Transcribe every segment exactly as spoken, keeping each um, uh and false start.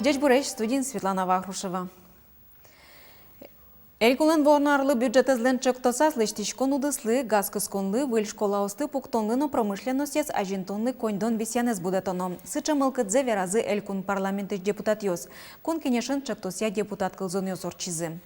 Ӟечбуресь, студиын Светлана Вахрушева. Элькунлэн вуоно арлы бюджетэзлэн ӵектосаз лэсьтӥськон удыслы, газ кысконлы, выль школаосты пуктонлы но промышленностез азинтонлы коньдон висъянэз будэтоно. Сыӵе мылкыдзэ веразы Элькун парламентысь депутатъёс. Кун Кенешын ӵектосъя депутат кылзонъёс ортчизы.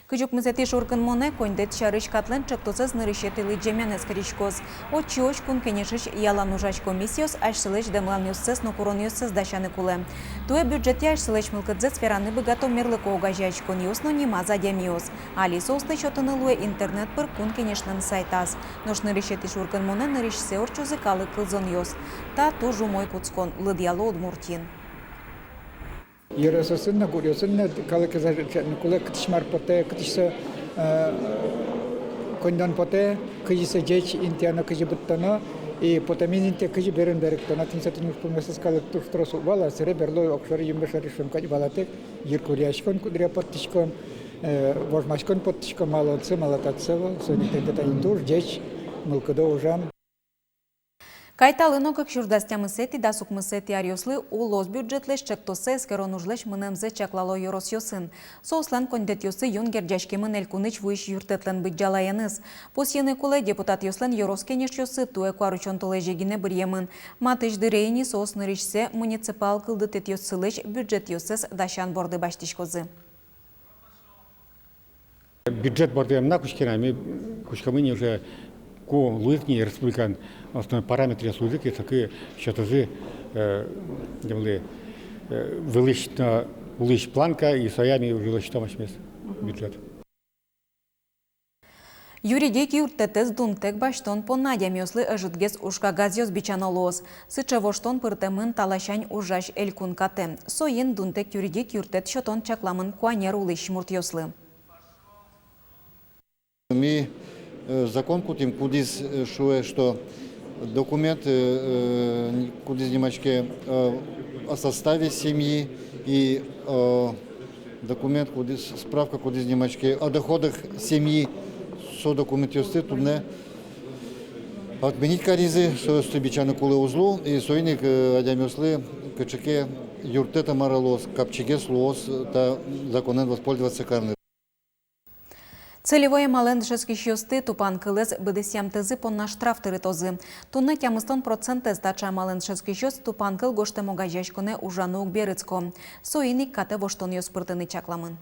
Кызь укмысэтӥ шуркынмонэ коньдэт сярысь катлэн ӵектосэз нырысетӥ лыдӟемъянэз кырӥськоз. Отчыозь Кун Кенешысь ялан ужась комиссиос асьсэлэсь дэмланъёссэс но куронъёссэс дасяны кулэ. Туэ бюджетъя асьсэлэсь мылкыдзэс вераны быгато мерлыко огазеяськонъёс но нимаз адямиос. Али соосты сётыны луэ интернет пыр Кун Кенешлэн сайтаз. Нош нырысетӥ шуркынмонэ нырысьсэ ортчозы калык кылзонъёс. Та туж умой кутскон, лыдъяло Удмуртиын. Ёросъёсын но, гуръёсын но калыкез азьланьтыны кулэ, кытысь мар потэ, кытысь со, э, коньдон потэ, кызьы со ӟеч интыяно, кызьы быдтоно, и потэмын интые кызьы берен берыктоно. Тӥни со тӥни ужпумъёсыз калык туж трос уг вала, собере берло огшоры, юмшоры шуом кадь валатэк, йыркуръяськон куддыръя поттӥськом, э, вожмаськон поттӥськом, малы отсы, малы татчы ӧвӧл, соин ик тӥни тани туж ӟеч, мылкыдо ужан. Кайталы но кык сюрс дас тямысэтӥ, дас укмысэтӥ аръёслы улос бюджетлэсь ӵектоссэ эскерон ужлэсь мынэмзэ чаклало ёросъёсын. Соослэн коньдэтъёссы юн герӟаськемын Элькунысь вуись юрттэтлэн быдӟалаеныз. Пусйыны кулэ, депутатъёслэн ёрос кенешъёссы туэ куарусён толэзе гинэ быръемын. Матысь дыре ини соос нырысьсэ муниципал кылдытэтъёссылэсь бюджетъёссэс дасян борды басьтӥськозы. Бюджет борды ӧм на кутске на, ми кутскомы ини уже, ку луиз ини республикаын основной параметръёс луизы ке, соку сётозы, э, демлы, э, вылысь но улысь планка, и соя ми уже лэсьтом асьмес бюджет. Юридик юрттэтэз дунтэк басьтон понна адямиослы ӧжытгес ужкагазъёс бичано луоз. Сыӵе воштон пыртэмын та ласянь ужась элькун катэ. Соин дунтэк юридик юрттэт сётон чакламын куанер улӥсь муртъёслы. Ми, э, закон кутӥм, кудӥз, э, шуэ, что документ, э, э, кудӥз нимаське, э, о составе семьи и, э, документ, кудӥз, справка, кудӥз нимаське о доходах семьи, со документъёсты туннэ отменить каризы, соосты бичаны кулэ уз лу, и соин ик, э, адямиослы кыӵе ке юрттэт-а, мар-а луоз, капчигес луоз та законэн воспользоваться карыны. Целевой эмалэн дышетскисьёсты тупанкылэз быдэсъямтэзы понна штраф тырытозы. Туннэ тямыстон процентэз таӵе амалэн дышетскисьёс тупанкыл гожтэм огазеяськонэ ужаны уг берытско. Соин ик катэ воштонъёс пыртыны чакламын.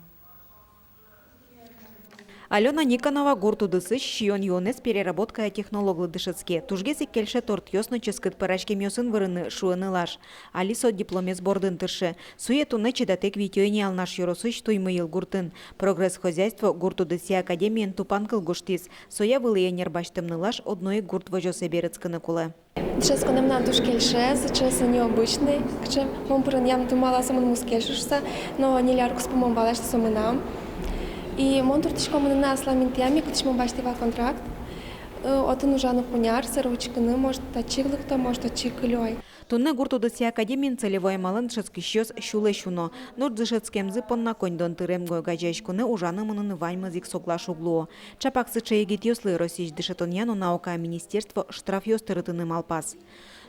Алёна Никонова гурт удысысь сиён-юонэз переработкая технологлы дышетске. Тужгес ик кельше тортъёс но ческыт пӧраськемъёсын вырыны, шуэ нылаш. Али со дипломез бордын тырше. Сое туннэ чидатэк витё ини Алнаш ёросысь Туймыйыл гуртын. «Прогресс» хозяйство гурт удысъя академиен тупанкыл гожтӥз. Соя вылӥ ӧнер басьтэм нылаш одно ик гурт возёсэ берытскыны кулэ. Дышетсконэ мынам туж кельше, сыӵе со необычный. Кыӵе мон пырынъям, думала, со мыным уз кельшы шуса, но ньыль ар куспын мон валаськи, что со мынам. И мон туртӥсько мыныны аслам интыяме, кытысь мон басьтӥ вал контракт. Э, отын ужаны куняр, сэре учкыны, может, татчы ик лыкто, может, отчы ик кылё ай. Туннэ гурт удысъя академиын целевой амалэн дышетскисьёс сюлэсь уно. Нош дышетскемзы понна коньдон тырем огазеяськонэ ужаны мыныны ваньмыз ик соглаш уг луо. Чапак сыӵе егитъёслы Россиысь дышетонъя но наукая министерство штрафъёс тырытыны малпаз.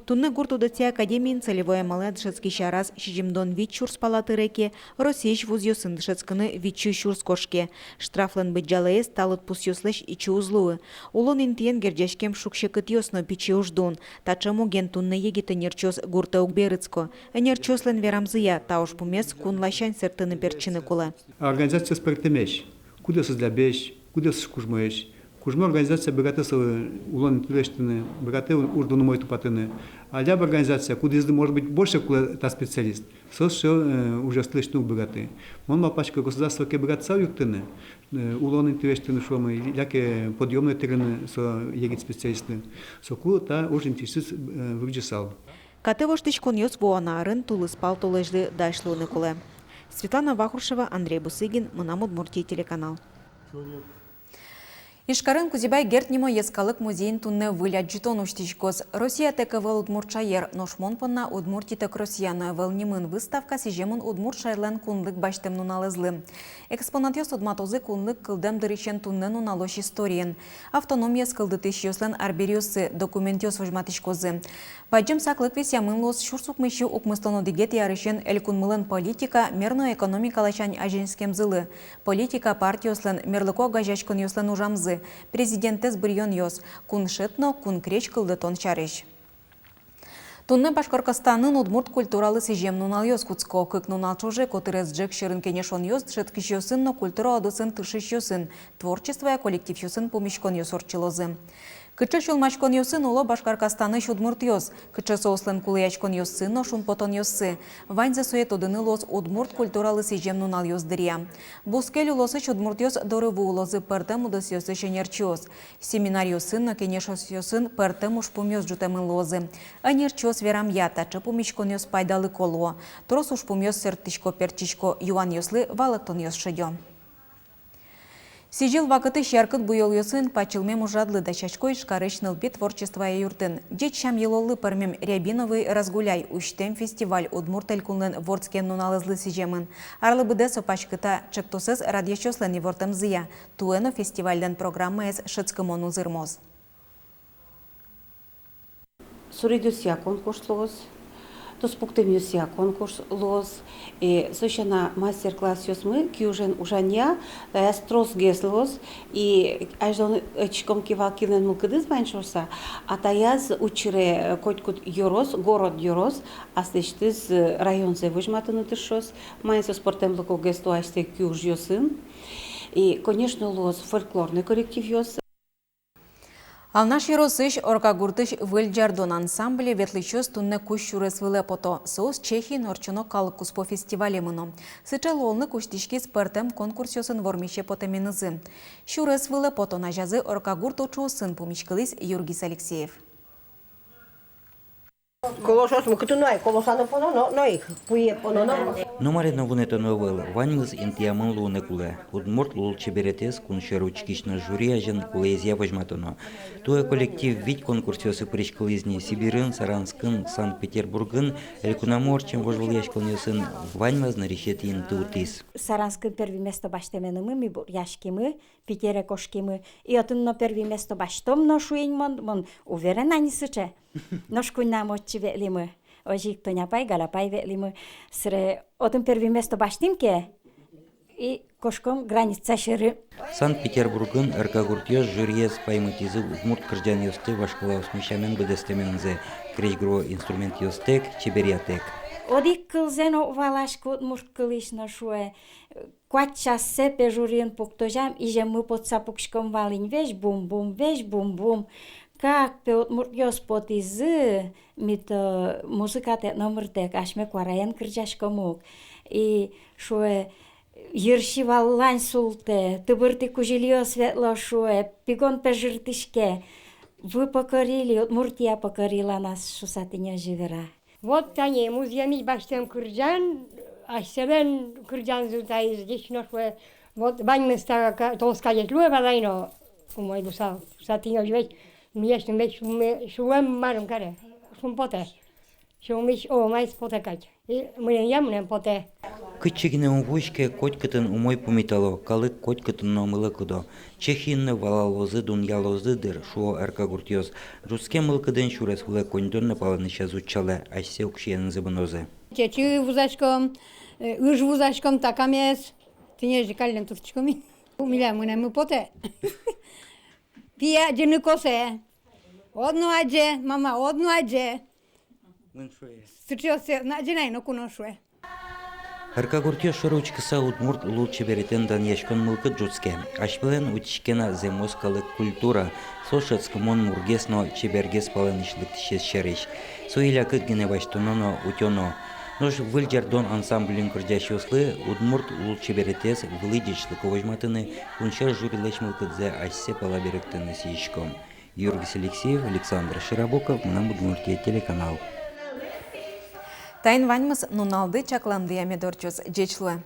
Туннэ гурт удысъя академиын целевой амалъя дышетскись араз сизьымдон вить сюрс пала тыре ке, Россиысь вузъёсын дышетскыны витьсю сюрс кошке. Штрафлэн быдӟалаез та лыдпусъёслэсь ичи уз луы. Улон интыен герӟаськем шуг-секытъёс но пичи уждун. Таӵе муген туннэ егит ӧнерчиос гуртэ уг берытско. Ӧнерчиослэн верамзыя, та ужпумез кун ласянь сэрттыны-пертчыны кулэ. Организациос пӧртэмесь, кудъёсыз лябесь, кудъёсыз кужмоесь. Кужмо организация быгатэ со улон инты лэсьтыны, быгатэ у-, уждун умой тупатыны. А ляб организация, кудӥзлы, может быть, больше кулэ та специалист, со сыӵе, э, ужъёсты лэсьтыны уг быгаты. Мон малпасько, государство ке быгатысал юрттыны, э, улон инты лэсьтыны, шуом, яке подъёмной тырыны со егит специалистлы, соку та уж интыысьтыз, э, вырӟысал. Катэ воштӥськонъёс вуоно арын тулыспал толэзьлы дась луыны кулэ. Светлана Вахрушева, Андрей Бусыгин, «Мынам Удмуртие» телеканал. Ижкарын Кузебай Герд нимо йӧскалык музейын туннэ выль адӟытон усьтӥськоз. «Россиятэк ӧвӧл удмурт шаер, нош мон понна Удмуртитэк Россия но ӧвӧл» нимын выставка сӥземын удмурт шаерлэн кунлык басьтэм нуналэзлы. Экспонатъёс тодматозы кунлык кылдэм дырысен туннэ нуналозь историен. Автономиез кылдытӥсьёслэн арбериоссы, документъёс возьматӥськозы. Бадӟым саклык висъямын луоз сюрс укмыссю укмыстон одӥгетӥ арысен элькунмылэн политика, мер но экономика ласянь азинскемзылы, политика партиослэн, мерлыко огазеяськонъёслэн ужамзы, президентэз быръёнъёс, куншет но кункрезь кылдытон сярысь. Туннэ Башкортостанын удмурт культуралы сӥзем нуналъёс кутско. Кык нунал ӵоже котырес ӝӧк сьӧрын кенешонъёс, дышетскисьёсын но культура удысын тыршисьёсын, творчествоя коллективъёсын пумиськонъёс ортчылозы. Кыӵе сюлмаськонъёсын уло Башкортостанысь удмуртъёс, кыӵе соослэн кулэяськонъёссы но шумпотонъёссы, ваньзэ сое тодыны луоз удмурт культуралы сӥзем нуналъёс дыръя. Бускель улосысь удмуртъёс доры вуылозы пӧртэм удысъёсысь ӧнерчиос. Семинаръёсын но кенешонъёсын пӧртэм ужпумъёс ӝутэмын луозы. Ӧнерчиос верамъя, таӵе пумиськонъёс пайдалыко луо. Трос ужпумъёс сэрттӥсько-пертчисько, юанъёслы валэктонъёс шедё. Сӥзьыл вакытысь яркыт буёлъёсын пачылмем ужрадлы дасясько Ижкарысь нылпи творчествоя юртын. Ӟеч сям-йылоллы пӧрмем «Рябиновый разгуляй» усьтэм фестиваль Удмурт Элькунлэн вордскем нуналэзлы сӥземын. Арлы быдэ со паськыта ӵектосэз радъясьёслэн ивортэмзыя. Туэ но фестивальлэн программаез шӧдскымон узырмоз. Суредъёсъя конкурс луоз, туспуктэмъёсъя конкурс луоз. И со сяна мастер-классъёсмы киужен ужанъя, таяз тросгес луоз. И азьло ӧтиськом ке вал, кинлэн мылкыдыз вань шуыса, а таяз учыре котькуд ёрос, город ёрос аслэсьтыз, э, районзэ возьматыны тыршоз. Маин соос пӧртэмлыкогес луо асьсэ киужъёсын. И, конечно, луоз фольклорный коллективъёс. Алнаш ёросысь Оркагуртысь «Выль Ӟардон» ансамбле ветлӥсьёс туннэ кузь сюрес вылэ пото. Соос Чехиын ортчоно калык куспо фестивале мыно. Сыӵе луонлык усьтӥськиз пӧртэм конкурсъёсын вормисе потэменызы. Сюрес вылэ потон азязы Оркагурт ӵошатыосын пумиськылӥз Юргис Алексеев. Колошос мукетын но ай, колошаны поно но, но ик пуе поно но. Номыре но вунэтоно ӧвӧл, ваньмыз интыямын луыны кулэ. Удмурт лулчеберетэз кунсьӧр учкись но жюри азьын кулэезъя возьматоно. Туэ коллектив вить конкурсъёсы пыриськылӥз ни: Сибирын, Саранскын, Санкт-Петербургын, элькунамы ортчем вожвылъяськонъёсын. Ваньмаз нырысетӥ инты утӥз. Саранскын первый место басьтэменымы ми буръяськимы, Питере кошкимы. И отын но первый место басьтом но шуи ни мон, мон уверена ни сыӵе. Нош куинь но ми отчы ветлӥмы. Озьы ик Тоня апай, Галя апай ветлӥмы. Сыре отын первый место басьтӥм ке, и кошком граница сьӧры. Санкт-Петербургын Оркагуртъёс жюриез паймытӥзы удмурт кырӟанъёсты вашкалаосмы сямен быдэстэмензэ, крезьгуро инструментъёстэк, чеберъятэк. Одӥг кылзэ но уг валаськы удмурт кылысь но, шуэ. Куать чассэ, пе, жюриын пуктозям, иземмы потса пукськом вал ини: весь бум-бум, весь бум-бум. Как, пе, удмуртъёс потӥзы, ми-то музыкатэк, номыртэк, асьме куараен кырӟаськом ук. И, шуэ, йырси валлань султэ, тыбыртӥ кузьылиос ветло, шуэ, пигон пе жыртӥське. Вы покорили, Удмуртия покорила нас, шуса тӥни озьы вера. Вот тани музъемысь басьтэм кырӟан, асьсэлэн кырӟанзы таиз, ӟеч но шуэ. Вот ваньмыз та ка-, толска ӟеч луэ вал ай но, умой луысал. Шуса тӥни озьы весь, миез но весь, ме-, шуэм, марым каре, шумпотэ. Шумпотӥсь, о, маиз потэ кадь. И мынэмъя мынэм потэ. Кытчы гинэ ум вуиське, котькытын умой пумитало, калык котькытын но мылокыдо. Чехиын но валалозы, дунъялозы дыр, шуо Оркагуртъёс. Ӝутскем мылкыдын сюрес вылэ коньдон но палэнысез утчалэ, асьсэ уксёенызы мынозы. Чечы вузаськом, э, ыж вузаськом, такамес. Тӥни озьы каллен турттӥськом ини. Милям мынэммы потэ. Пие адӟыны косэ. Одно адӟе, мама, одно адӟе. Сыӵеосэ но адӟе на ай, ноку но, шуэ. Оркагуртъёс шоры учкыса, удмурт лулчеберетэн данъяськон мылкыд ӝутске. Асьмелэн утиське на зэмос калык культура, со шӧдскымон мургес но чебергес палэнысь лыктӥсез сярысь. Со илякыт гинэ басьтоно но утёно. Нош «Выль Ӟардон» ансамбльын кырӟасьёслы удмурт лулчеберетэз вылӥ ӟечлыко возьматыны, кунсьӧр жюрилэсь мылкыдзэ асьсэ пала берыктыны сӥзиськом. Юргис Алексеев, Александр Широбоков, «Мынам Удмуртие» телеканал. Таин ваньмыз. Нуналды чакламдыя мед ортчоз. Ӟеч луэ.